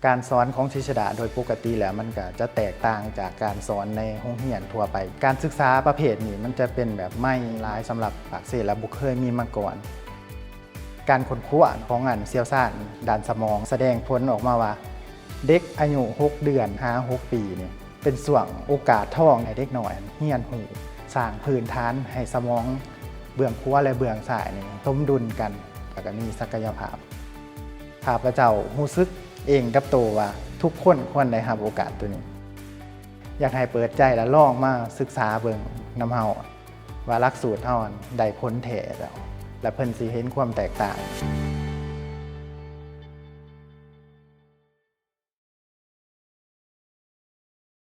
ການສອນຂອງສິດສະດາໂດຍປົກກະຕິແລ້ວ ມັນກໍຈະແຕກຕ່າງຈາກການສອນໃນໂຮງຮຽນທົ່ວໄປ. ການສຶກສາປະເພດນີ້ ມັນຈະເປັນແບບໃໝ່ຫຼາຍສຳລັບປາກເຊ ແລະ ບໍ່ເຄີຍມີມາກ່ອນ. ການຄົ້ນຄວ້າຂອງອັນຊ່ຽວຊານດ້ານສະໝອງ ສະແດງຜົນອອກມາວ່າ ເດັກອາຍຸຫົກເດືອນຫາຫົກປີນີ້ ເປັນຊ່ວງໂອກາດທອງໃຫ້ເດັກນ້ອຍຮຽນຮູ້, ສ້າງພື້ນຖານໃຫ້ສະໝອງເບື້ອງຂວາ ແລະ ເບື້ອງຊ້າຍນີ້ສົມດຸນກັນ ແລ້ວກໍມີສັກກະຍະພາບ. ຂ້າພະເຈົ້າຮູ້ສຶກເອງກັບໂຕວ່າ ທຸກຄົນຄວນໄດ້ຮັບໂອກາດໂຕນີ້. ຢາກໃຫ້ເປີດໃຈ ແລະ ລອງມາສຶກສາເບິ່ງນຳເຮົາ ວ່າຫຼັກສູດເຮົານັ້ນໄດ້ຜົນແທ້ແລ້ວ ແລະ ເພິ່ນຊິເຫັນຄວາມແຕກຕ່າງ.